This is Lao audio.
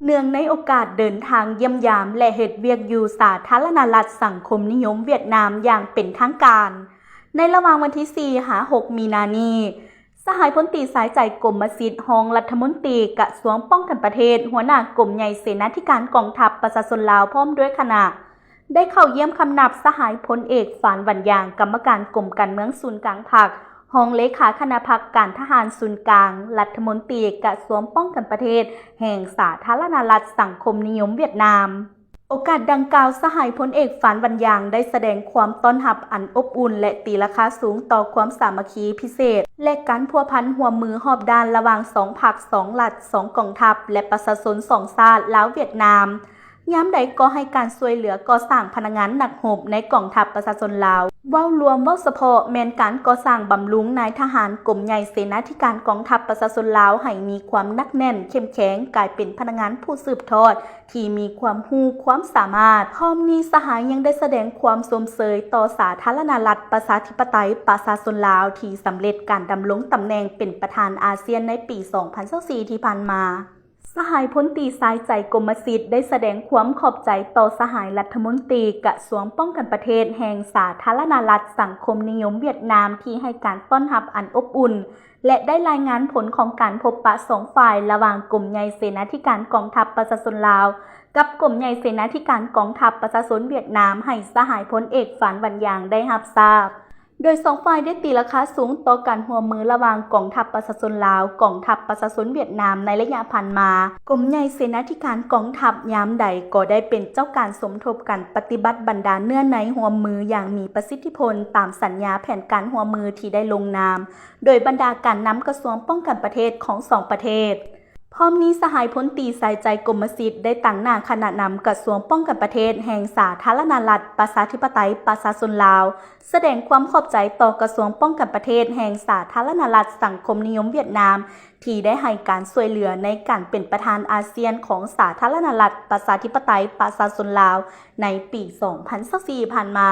ເນື່ອງໃນໂອກາດເດີນທາງຢ້ຽມຢາມ ແລະ ເຮັດວຽກຢູ່ສາທາລະນະລັດສັງຄົມນິຍົມຫວຽດນາມຢ່າງເປັນທາງການ, ໃນລະຫວ່າງວັນທີສີ່ຫາຫົກມີນານີ້, ສະຫາຍພົນຕີ ສາຍໃຈ ກົມມະສິດ ຮອງລັດຖະມົນຕີກະຊວງປ້ອງກັນປະເທດ, ຫົວໜ້າກົມໃຫຍ່ເສນາທິການກອງທັບປະຊາຊົນລາວ ພ້ອມດ້ວຍຄະນະ ໄດ້ເຂົ້າຢ້ຽມຄຳນັບສະຫາຍພົນເອກ ຝານ ຫວັນຢາງ ກຳມະການກົມການເມືອງສູນກາງພັກ, ຮອງເລຂາຄະນະພັກການທະຫານສູນກາງ, ລັດຖະມົນຕີກະຊວງປ້ອງກັນປະເທດແຫ່ງສາທາລະນະລັດສັງຄົມນິຍົມຫວຽດນາມ. ໂອກາດດັ່ງກ່າວ, ສະຫາຍພົນເອກ ຝານ ຫວັນຢາງ ໄດ້ສະແດງຄວາມຕ້ອນຮັບອັນອົບອຸ່ນ ແລະ ຕີລາຄາສູງຕໍ່ຄວາມສາມັກຄີພິເສດ ແລະ ການພົວພັນຮ່ວມມືຮອບດ້ານລະຫວ່າງສອງພັກ, ສອງລັດ, ສອງກອງທັບ ແລະ ປະຊາຊົນສອງຊາດ ລາວ-ຫວຽດນາມ. ຍາມໃດກໍໃຫ້ການຊ່ວຍເຫຼືອກໍ່ສ້າງພະນັກງານນັກຮົບໃນກອງທັບປະຊາຊົນລາວ. ເວົ້າລວມ, ເວົ້າສະເພາະ ແມ່ນການກໍ່ສ້າງບຳລຸງນາຍທະຫານກົມໃຫຍ່ເສນາທິການກອງທັບປະຊາຊົນລາວໃຫ້ມີຄວາມໜັກແໜ້ນເຂັ້ມແຂງ, ກາຍເປັນພະນັກງານຜູ້ສືບທອດທີ່ມີຄວາມຮູ້ຄວາມສາມາດ. ພ້ອມນີ້, ສະຫາຍຍັງໄດ້ສະແດງຄວາມຊົມເຊີຍຕໍ່ສາທາລະນະລັດປະຊາທິປະໄຕປະຊາຊົນລາວທີ່ສຳເລັດການດຳລົງຕຳແໜ່ງເປັນປະທານອາຊຽນໃນປີສອງພັນຊາວສີ່ທີ່ຜ່ານມາ. ສະຫາຍພົນຕີ ສາຍໃຈ ກົມມະສິດ ໄດ້ສະແດງຄວາມຂອບໃຈຕໍ່ສະຫາຍລັດຖະມົນຕີກະຊວງປ້ອງກັນປະເທດແຫ່ງສາທາລະນະລັດສັງຄົມນິຍົມຫວຽດນາມ ທີ່ໃຫ້ການຕ້ອນຮັບອັນອົບອຸ່ນ ແລະ ໄດ້ລາຍງານຜົນຂອງການພົບປະສອງຝ່າຍ ລະຫວ່າງກົມໃຫຍ່ເສນາທິການກອງທັບປະຊາຊົນລາວ ກັບກົມໃຫຍ່ເສນາທິການກອງທັບປະຊາຊົນຫວຽດນາມ ໃຫ້ສະຫາຍພົນເອກ ຝານ ຫວັນຢາງ ໄດ້ຮັບຊາບ. ໂດຍສອງຝ່າຍໄດ້ຕີລາຄາສູງຕໍ່ການຮ່ວມມືລະຫວ່າງກອງທັບປະຊາຊົນລາວ, ກອງທັບປະຊາຊົນຫວຽດນາມໃນໄລຍະຜ່ານມາ. ກົມໃຫຍ່ເສນາທິການກອງທັບຍາມໃດກໍໄດ້ເປັນເຈົ້າການສົມທົບກັນປະຕິບັດບັນດາເນື້ອໃນຮ່ວມມືຢ່າງມີປະສິດທິຜົນຕາມສັນຍາແຜນການຮ່ວມມືທີ່ໄດ້ລົງນາມ ໂດຍບັນດາການນຳກະຊວງປ້ອງກັນປະເທດຂອງສອງປະເທດ. ພ້ອມນີ້, ສະຫາຍພົນຕີ ສາຍໃຈ ກົມມະສິດ ໄດ້ຕາງໜ້າຄະນະນຳກະຊວງປ້ອງກັນປະເທດແຫ່ງສາທາລະນະລັດປະຊາທິປະໄຕປະຊາຊົນລາວ ສະແດງຄວາມຂອບໃຈຕໍ່ກະຊວງປ້ອງກັນປະເທດແຫ່ງສາທາລະນະລັດສັງຄົມນິຍົມຫວຽດນາມ ທີ່ໄດ້ໃຫ້ການຊ່ວຍເຫຼືອໃນການເປັນປະທານອາຊຽນຂອງສາທາລະນະລັດປະຊາທິປະໄຕປະຊາຊົນລາວໃນປີສອງພັນຊາວສີ່ຜ່ານມາ.